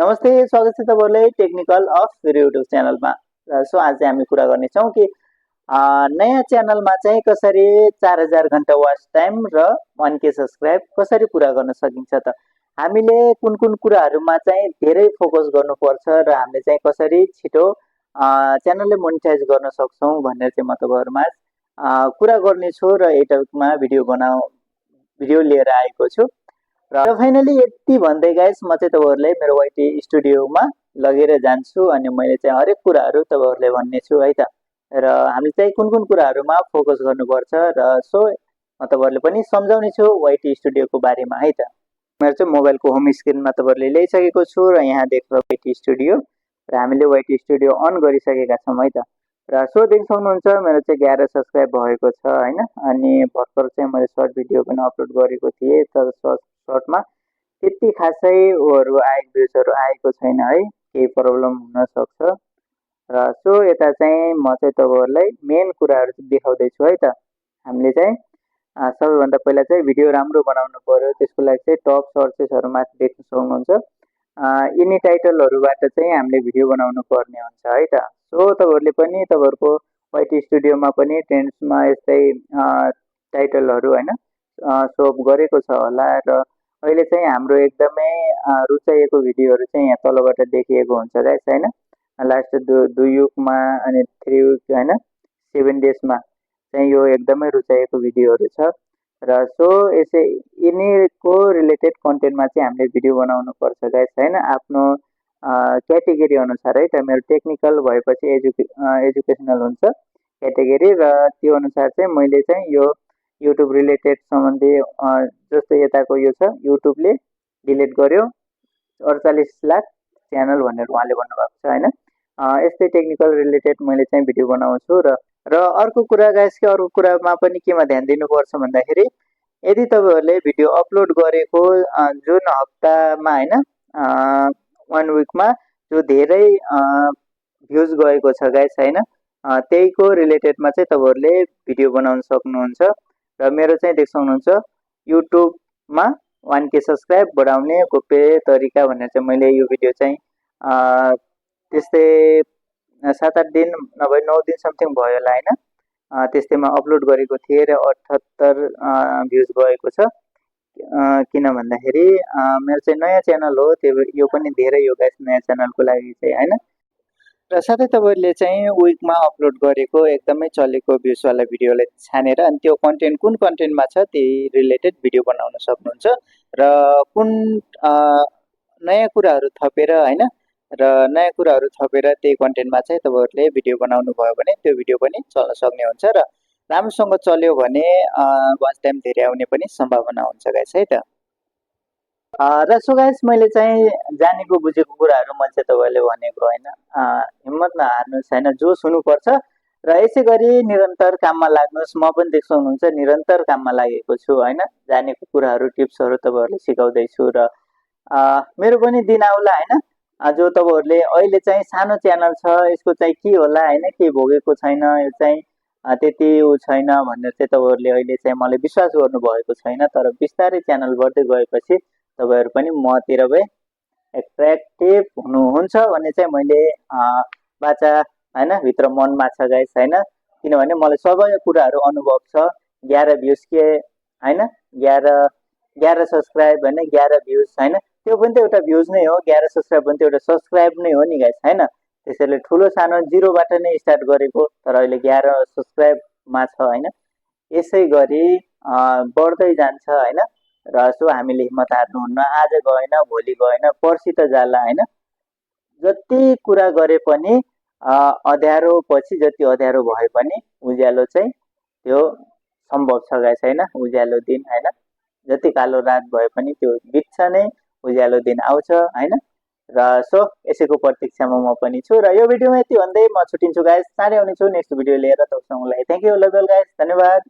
नमस्ते, स्वागत छ तपाईहरुलाई टेक्निकल अफ भिडियो युट्युब च्यानलमा। सो आज चाहिँ हामी कुरा गर्नेछौँ कि नयाँ च्यानलमा चाहिँ कसरी 4000 घण्टा वाच टाइम र 1K सब्स्क्राइब कसरी पूरा गर्न सकिन्छ त। हामीले कुन कुन कुराहरुमा चाहिँ धेरै फोकस गर्नुपर्छ र हामीले चाहिँ कसरी छिटो च्यानलले मोनेटाइज गर्न सक्छौं भनेर चाहिँ म तपाईहरुमा कुरा गर्नेछु र यही टपिकमा भिडियो लिएर आएको छु। र फाइनली यति भन्दै गाइस म चाहिँ तपाईहरुलाई मेरो वाइटी स्टुडियोमा लगेर जान्छु अनि मैले चाहिँ हरेक कुराहरु तपाईहरुलाई भन्ने छु है त। र हामीले चाहिँ कुन कुन कुराहरुमा फोकस गर्नुपर्छ र सो म तपाईहरुले पनि सम्झाउने छु वाइटी स्टुडियोको बारेमा है त। मेरो चाहिँ मोबाइलको होम स्क्रिनमा तपाईहरुले ल्याइसकेको छु र यहाँ देख्न वाइटी स्टुडियो र हामीले वाइटी स्टुडियो अन गरिसकेका छौं है त। र सो देख्न सक्नुहुन्छ मेरो चाहिँ 11 सब्स्क्राइब भएको छ हैन। अनि भर्खर चाहिँ मैले सर्ट भिडियो पनि अपलोड गरेको थिएँ तर सर्टमा त्यति खासै भ्युजहरु आएको छैन है, केही प्रब्लम हुन सक्छ। र सो यता चाहिँ म चाहिँ तपाईहरुलाई मेन कुराहरु देखाउँदै छु है त। हामीले चाहिँ सबैभन्दा पहिला चाहिँ भिडियो राम्रो बनाउनु पर्यो, त्यसको लागि चाहिँ टप सर्चेसहरु माथि देख्न सक्नुहुन्छ। यिनी टाइटलहरुबाट चाहिँ हामीले भिडियो बनाउनु पर्ने हुन्छ है त। सो तपाईहरुले पनि तपाईहरुको वाइटी स्टुडियोमा पनि ट्रेन्ड्समा यस्तै टाइटलहरु हैन सोप गरेको छ होला र अहिले चाहिँ हाम्रो एकदमै रुचाइएको भिडियोहरु चाहिँ यहाँ तलबाट देखिएको हुन्छ गाइस हैन। लास्ट 2 युगमा अनि 3 युग हैन 7 डेजमा चाहिँ यो एकदमै रुचाइएको भिडियोहरु छ। र सो यसै यिनीको रिलेटेड कन्टेन्टमा चाहिँ हामीले भिडियो बनाउनु पर्छ गाइस हैन, आफ्नो क्याटेगोरी अनुसार है त। मेरो टेक्निकल भएपछि एजुकेशनल हुन्छ क्याटेगोरी र त्यो अनुसार चाहिँ मैले चाहिँ यो युट्युब रिलेटेड सम्बन्धी जस्तो यताको यो छ युट्युबले डिलिट गर्यो 48 लाख च्यानल भनेर उहाँले भन्नुभएको छ हैन। यस्तै टेक्निकल रिलेटेड मैले चाहिँ भिडियो बनाउँछु र अर्को कुरा गाइस के अर्को कुरामा पनि केमा ध्यान दिनुपर्छ भन्दाखेरि यदि तपाईहरुले भिडियो अपलोड गरेको जुन हप्तामा हैन 1 विकमा जो धेरै भ्युज गएको छ गाइस हैन, त्यहीको रिलेटेडमा चाहिँ तपाईहरुले भिडियो बनाउन सक्नुहुन्छ। र मेरो चाहिँ देख्न सक्नुहुन्छ युट्युबमा 1K सब्स्क्राइब बढाउने गोप्य तरिका भनेर चाहिँ मैले यो भिडियो चाहिँ त्यस्तै 7-8 दिन नभए 9 दिन समथिङ भयो होला हैन, त्यस्तैमा अपलोड गरेको थिएँ र 78 भ्युज गएको छ। किन भन्दाखेरि मेरो चाहिँ नयाँ च्यानल हो, यो पनि धेरै हो गाइस नयाँ च्यानलको लागि चाहिँ हैन। र साथै तपाईहरुले चाहिँ विकमा अपलोड गरेको एकदमै चलेको भ्युज वाला भिडियोलाई छानेर अनि त्यो कन्टेन्ट कुन कन्टेन्टमा छ त्यही रिलेटेड भिडियो बनाउन सक्नुहुन्छ र कुन नयाँ कुराहरु थपेर हैन र नयाँ कुराहरु थपेर त्यही कन्टेन्टमा चाहिँ तपाईहरुले भिडियो बनाउनु भयो भने त्यो भिडियो पनि चल्न सक्ने हुन्छ र राम्रोसँग चल्यो भने वाच टाइम धेरै आउने पनि सम्भावना हुन्छ गाइस है त। र सो गाइस मैले चाहिँ जानेको बुझेको कुराहरु मैले चाहिँ तपाईहरुले भनेको हैन। हिम्मत नहार्नुस् हैन, जोश हुनुपर्छ र यसै गरी निरन्तर काममा लाग्नुस्। म पनि देख्न सक्नुहुन्छ निरन्तर काममा लागेको छु हैन, जानेको कुराहरु टिप्सहरु तपाईहरुले सिकाउँदै छु र मेरो पनि दिन आउला हैन जो तपाईहरुले अहिले चाहिँ सानो च्यानल छ यसको चाहिँ के होला हैन, के भोगेको छैन, यो चाहिँ त्यति छैन भनेर चाहिँ तपाईहरुले अहिले चाहिँ मलाई विश्वास गर्नु भएको छैन। तर बिस्तारै च्यानल बढ्दै गएपछि तपाईहरु पनि मतिरबै एट्र्याक्टिभ हुनुहुन्छ भन्ने चाहिँ मैले बाचा हैन भित्र मनमा छ गाइस हैन। किनभने मलाई सबै कुराहरु अनुभव छ। 11 भ्युज के हैन 11 सब्स्क्राइब हैन 11 भ्युज हैन, त्यो पनि त एउटा भ्युज नै हो, 11 सब्स्क्राइब पनि त एउटा सब्स्क्राइब नै हो नि गाइस हैन। त्यसैले ठुलो सानो जिरोबाट नै स्टार्ट गरेको तर अहिले 11 सब्स्क्राइबमा छ हैन। यसै गरी बढ्दै जान्छ हैन। र सो हामीले हिम्मत हार्नुहुन्न, आज गएन भोलि गएन पर्सि त जाला हैन। जति कुरा गरे पनि अध्यारो पछि जति अध्यारो भए पनि उज्यालो चाहिँ त्यो सम्भव छ गाइस हैन। उज्यालो दिन हैन, जति कालो रात भए पनि त्यो बित्छ नै, उज्यालो दिन आउँछ हैन। र सो यसैको प्रतीक्षामा म पनि छु र यो भिडियोमा यति भन्दै म छुटिन्छु गाइस। चाँडै आउने छु नेक्स्ट भिडियो लिएर, तबसम्मलाई thank you, love you guys, धन्यवाद।